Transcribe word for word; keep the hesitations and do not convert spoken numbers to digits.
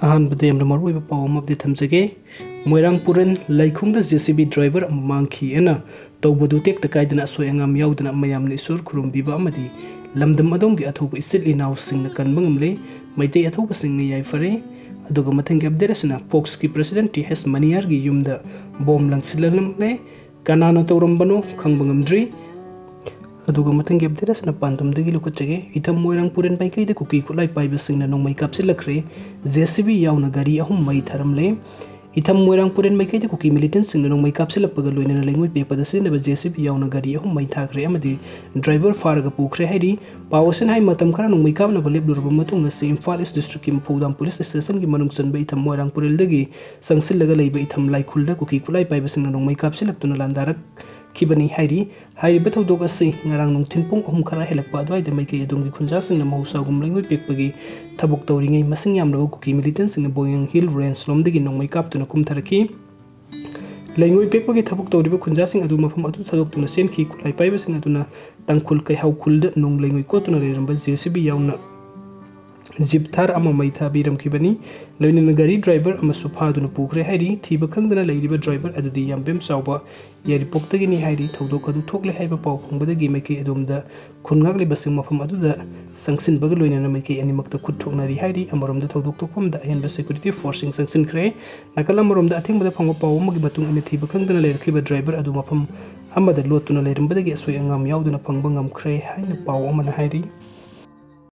ꯑꯍꯥꯟꯕꯗ ꯌꯥꯝꯅ ꯃꯔꯨꯑꯣꯏꯕ ꯄꯥꯎ ꯑꯃ update ꯊꯝꯖꯒꯦ꯫ ꯃꯣꯏꯔꯥꯡ ꯄꯨꯔꯦꯟ ꯂꯩꯈꯣꯡꯗ J C B driver ꯑꯃ ꯃꯥꯡꯈꯤ ꯍꯥꯏꯅ ꯇꯧꯕꯗꯨ ꯇꯦꯛꯇ ꯀꯥꯏꯗꯅ ꯑꯁꯣꯏ ꯑꯉꯥꯝ ꯌꯥꯎꯗꯅ ꯃꯌꯥꯝꯅ ꯏꯁꯣꯔ ꯈꯨꯔꯨꯝꯕꯤꯕ ꯑꯃꯗꯤ ꯂꯝꯗꯝ ꯑꯗꯣꯝꯒꯤ ꯑꯊꯧꯕ ꯏꯆꯤꯜ ꯏꯅꯥꯎꯁꯤꯡꯅ ꯀꯟꯕ ꯉꯝꯂꯦ꯫ ꯃꯩꯇꯩ ꯑꯊꯧꯕꯁꯤꯡꯅ ꯌꯥꯏꯐꯔꯦ꯫ ꯑꯗꯨꯒ ꯃꯊꯪꯒꯤ update ꯑꯁꯤꯅ ꯄꯣꯛꯁꯀꯤ president T H ꯃꯅꯤꯌꯥꯔꯒꯤ ꯌꯨꯝꯗ bomb ꯂꯪꯁꯤꯜꯂꯝꯂꯦ꯫ ꯀꯅꯥꯅ ꯇꯧꯔꯝꯕꯅꯣ ꯈꯪꯕ ꯉꯝꯗ꯭ꯔꯤ꯫ ꯑꯗꯨꯒ ꯃꯊꯪꯒꯤ update ꯑꯁꯤꯅ ꯄꯥꯟꯗꯝꯗꯒꯤ ꯂꯧꯈꯠꯆꯒꯦ꯫ ꯏꯊꯝ ꯃꯣꯏꯔꯥꯡ ꯄꯨꯔꯦꯟ ꯃꯥꯏꯀꯩꯗ ꯀꯨꯀꯤ ꯈꯨꯠꯂꯥꯏ ꯄꯥꯏꯕꯁꯤꯡꯅ ꯅꯣꯡꯃꯩ ꯀꯥꯞꯁꯤꯜꯂꯛꯈ꯭ꯔꯦ꯫ J C B ꯌꯥꯎꯅ ꯒꯥꯔꯤ ꯑꯍꯨꯝ ꯃꯩ ꯊꯥꯔꯝꯂꯦ꯫ ꯏꯊꯝ ꯃꯣꯏꯔꯥꯡ ꯄꯨꯔꯦꯟ ꯃꯥꯏꯀꯩꯗ ꯀꯨꯀꯤ militantꯁꯤꯡꯅ ꯅꯣꯡꯃꯩ ꯀꯥꯞꯁꯤꯜꯂꯛꯄꯒ ꯂꯣꯏꯅꯅ ꯂꯩꯉꯣꯏ ꯄꯦꯛꯄꯗ ꯁꯤꯖꯤꯟꯅꯕ J C B ꯌꯥꯎꯅ ꯒꯥꯔꯤ ꯑꯍꯨꯝ ꯃꯩ ꯊꯥꯈ꯭ꯔꯦ ꯑꯃꯗꯤ driver ꯐꯥꯔꯒ ꯄꯨꯈ꯭ꯔꯦ ꯍꯥꯏꯔꯤ꯫ ꯄꯥꯎ ꯑꯁꯤꯅ ꯍꯥꯏ, ꯃꯇꯝ ꯈꯔ ꯅꯣꯡꯃꯩ ꯀꯥꯞꯅꯕ ꯂꯦꯞꯂꯨꯔꯕ ꯃꯇꯨꯡ ꯑꯁꯤ ꯏꯝꯐꯥꯜ East districtꯀꯤ ꯃꯐꯧꯗꯥꯝ police stationꯒꯤ ꯃꯅꯨꯡ ꯆꯟꯕ ꯏꯊꯝ ꯃꯣꯏꯔꯥꯡ ꯄꯨꯔꯦꯜꯗꯒꯤ ꯆꯪꯁꯤꯜꯂꯒ ꯂꯩꯕ ꯏꯊꯝ ꯂꯥꯏꯈꯨꯜꯗ ꯀꯨꯀꯤ ꯈꯨꯠꯂꯥꯏ ꯄꯥꯏꯕꯁꯤꯡꯅ ꯅꯣꯡꯃꯩ ꯀꯥꯞꯁꯤꯜꯂꯛꯇꯨꯅ ꯂꯥꯟꯗꯥꯔꯛꯈꯤꯕꯅꯤ ꯍꯥꯏꯔꯤ꯫ ꯍꯥꯏꯔꯤꯕ ꯊꯧꯗꯣꯛ ꯑꯁꯤ ꯉꯔꯥꯡ ꯅꯨꯡꯊꯤꯜ ꯄꯨꯡ ꯑꯍꯨꯝ ꯈꯔ ꯍꯦꯜꯂꯛꯄ ꯑꯗꯨꯋꯥꯏꯗ ꯃꯥꯏꯀꯩ ꯑꯗꯣꯝꯒꯤ ꯈꯨꯟꯖꯥꯁꯤꯡꯅ ꯃꯍꯧꯁꯥꯒꯨꯝ ꯂꯩꯉꯣꯏ ꯄꯦꯛꯄꯒꯤ ꯊꯕꯛ ꯇꯧꯔꯤꯉꯩ ꯃꯁꯤꯡ ꯌꯥꯝꯂꯕ ꯀꯨꯀꯤ militantꯁꯤꯡꯅ ꯕꯣꯌꯥꯡ Hill Range ꯂꯣꯝꯗꯒꯤ ꯅꯣꯡꯃꯩ ꯀꯥꯞꯇꯨꯅ ꯀꯨꯝꯊꯔꯛꯈꯤ꯫ ꯂꯩꯉꯣꯏ ꯄꯦꯛꯄꯒꯤ ꯊꯕꯛ ꯇꯧꯔꯤꯕ ꯈꯨꯟꯖꯥꯁꯤꯡ ꯑꯗꯨ ꯃꯐꯝ ꯑꯗꯨ ꯊꯥꯗꯣꯛꯇꯨꯅ ꯆꯦꯟꯈꯤ꯫ ꯈꯨꯠꯂꯥꯏ ꯄꯥꯏꯕꯁꯤꯡ ꯑꯗꯨꯅ ꯇꯥꯡꯈꯨꯜ ꯀꯩꯍꯥꯎ ꯈꯨꯜꯗ ꯅꯨꯡ ꯂꯩꯉꯣꯏ ꯀꯣꯠꯇꯨꯅ ꯂꯩꯔꯝꯕ J C B ꯌꯥꯎꯅ jeep Thar ꯑꯃ ꯃꯩ ꯊꯥꯕꯤꯔꯝꯈꯤꯕꯅꯤ꯫ ꯂꯣꯏꯅꯅ ꯒꯥꯔꯤ driver ꯑꯃꯁꯨ ꯐꯥꯗꯨꯅ ꯄꯨꯈ꯭ꯔꯦ ꯍꯥꯏꯔꯤ꯫ ꯊꯤꯕ ꯈꯪꯗꯅ ꯂꯩꯔꯤꯕ driver ꯑꯗꯨꯗꯤ ꯌꯥꯝꯕꯦꯝ ꯆꯥꯎꯕ ꯌꯥꯏꯔꯤꯄꯣꯛꯇꯒꯤꯅꯤ ꯍꯥꯏꯔꯤ꯫ ꯊꯧꯗꯣꯛ ꯑꯗꯨ ꯊꯣꯛꯂꯦ ꯍꯥꯏꯕ ꯄꯥꯎ ꯐꯪꯕꯗꯒꯤ ꯃꯥꯏꯀꯩ ꯑꯗꯣꯝꯗ ꯈꯨꯟ ꯉꯥꯛꯂꯤꯕꯁꯤꯡ ꯃꯐꯝ ꯑꯗꯨꯗ ꯆꯪꯁꯤꯟꯕꯒ ꯂꯣꯏꯅꯅ ꯃꯥꯏꯀꯩ ꯑꯅꯤꯃꯛꯇ ꯈꯨꯠ ꯊꯣꯛꯅꯔꯤ ꯍꯥꯏꯔꯤ꯫ ꯑꯃꯔꯣꯝꯗ ꯊꯧꯗꯣꯛ ꯊꯣꯛꯐꯝꯗ ꯑꯍꯦꯟꯕ security forceꯁꯤꯡ ꯆꯪꯁꯤꯟꯈ꯭ꯔꯦ꯫ ꯅꯥꯀꯜ ꯑꯃꯔꯣꯝꯗ ꯑꯊꯦꯡꯕꯗ ꯐꯪꯕ ꯄꯥꯎ ꯑꯃꯒꯤ ꯃꯇꯨꯡ ꯏꯟꯅ ꯊꯤꯕ ꯈꯪꯗꯅ ꯂꯩꯔꯛꯈꯤꯕ driver ꯑꯗꯨ ꯃꯐꯝ ꯑꯃꯗ ꯂꯣꯠꯇꯨꯅ ꯂꯩꯔꯝꯕꯗꯒꯤ ꯑꯁꯣꯏ ꯑꯉꯥꯝ ꯌꯥꯎꯗꯅ ꯐꯪꯕ ꯉꯝꯈ꯭ꯔꯦ ꯍꯥꯏꯅ ꯄꯥꯎ ꯑꯃꯅ ꯍꯥꯏꯔꯤ꯫